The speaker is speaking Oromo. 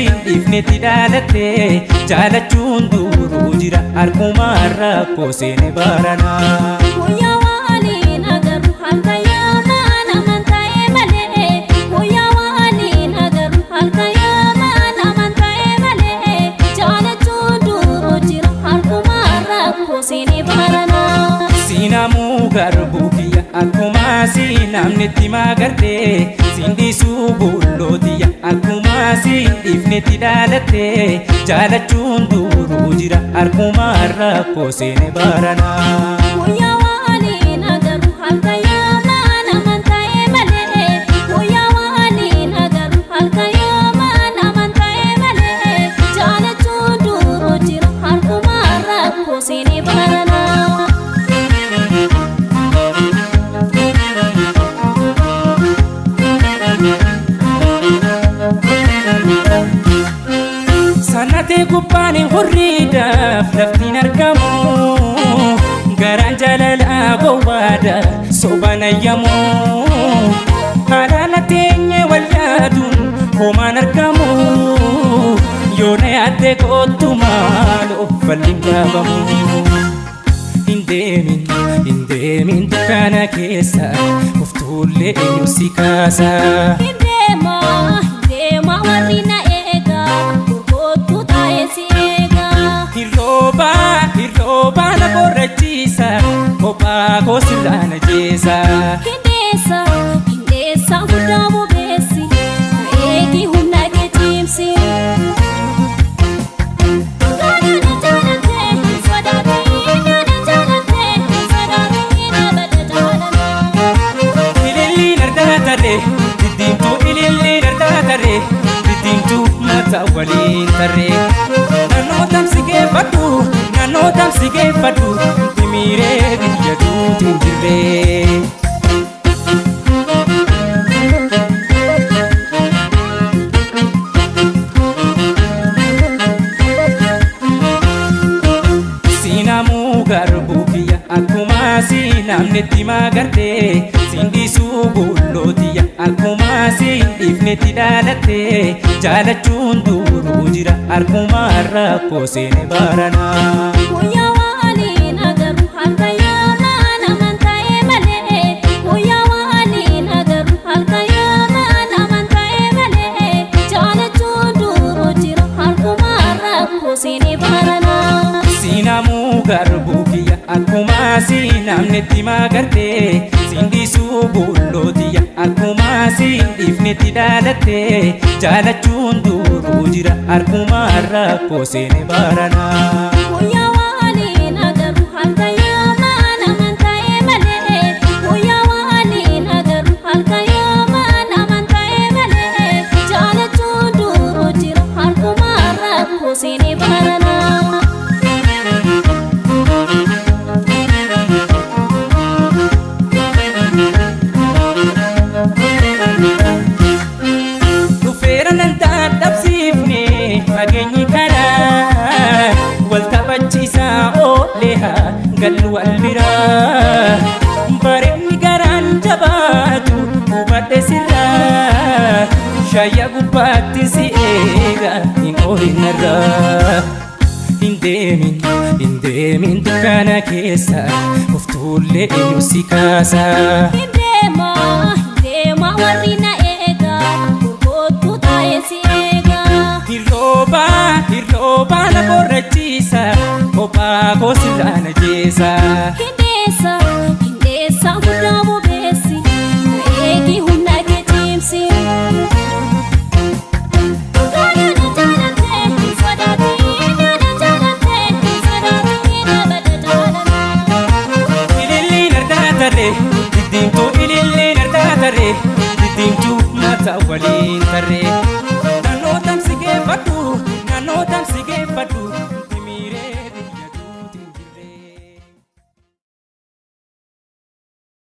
siin dhiifnetti dhaalatte jaalachuun duruu jira harkumaan rakkoo seene baranaa. Guyyaa waliin agarru halkan yaamaan amantaa'ee malee. Guyyaa waliin agarru halkan yaamaan amantaa'ee malee. Jaalachuun duruu jira harkumaan rakkoo seene baranaa. Siinamuu garbuu kiyya akkuma siinamnetti magartee siin dhiisuu bullootiyya akkuma siin dhiifnetti dhaalatte jaalachuun duruu jira harkumaan rakkoo seene baranaa. Guyyaa waliin agarru halkan yaamaan amantaa'ee malee. Guyyaa waliin agarru halkan yaamaan amantaa'ee malee. Jaalachuun duruu jira harkumaan rakkoo seene baranaa. Sanatee gubbaan hurriidhaaf laftiin argamu garaan jaalalaa gowwaadha sobaan ayyamu haalaala teenyee wal yaaduun homaan argamu yoona yaaddee kootu maaloo falli hin dhaabamu. Hin deemin hin deemin dukkana keessa uftuullee eenyu si kaasa. Hin deemaa hin deemaa warri na eegaa gurgurtuu taa'ee si eegaa. Hirroobaa hirroobaa na qorrachiisa kophaa koo sirraa na jeesa. Hindeessa hindeessa guddaa bobeessi na eegi humna kee cimsi. Gaadhaan jaalatee hin sodaatiin gaadhaan jaalatee hin sodaatiin abada jaalalaa. Ililliin argaa tarree diddiimtuu ililliin argaa tarree diddiimtuu mataa waliin tarree. Naannoo tamsi geeffadhu naannoo tamsi geeffadhu himiiree biyya duuti hin jirree. Siinamuu garbuu kiyya akkuma siinamnetti magartee siin dhiisuu bullootiyya akkuma siin dhiifnetti dhaalatte jaalachuun duruu jira harkumaan rakkoo seene baranaa. Guyyaa waliin agarru halkan yaamaan amantaa'ee malee. Guyyaa waliin agarru halkan yaamaan amantaa'ee malee. Jaalachuun duruu jira harkumaan rakkoo seene baranaa. Siinamuu garbuu kiyya akkuma siinamnetti magartee siin dhiisuu bullootiyya akkuma siin dhiifnetti dhaalatte jaalachuun duruu jira harkumaan rakkoo seene baranaa. Guyyaa waliin agarru halkan yaamaan amantaa'ee malee. Guyyaa waliin agarru halkan yaamaan amantaa'ee malee. Jaalachuun duruu jira harkumaan rakkoo seene baranaa. Dhufeera nan dadhabsiifne fageenyi karaa wal taphachiisaa oolee haa gallu wal biraa bareenni garaan jabaatu hubadhe sirraa shayya gubbaatti si eega hin oolinarraa. Hin deemin hin deemin dukkana keessa uftuullee eenyu si kaasa. Hin deemaa hin deemaa warri na eegaa gurgurtuu taa'ee si eegaa. Hirroobaa hirroobaa na qorrachiisa kophaa koo sirraa na jeesa. Hindeessa hindeessa guddaa.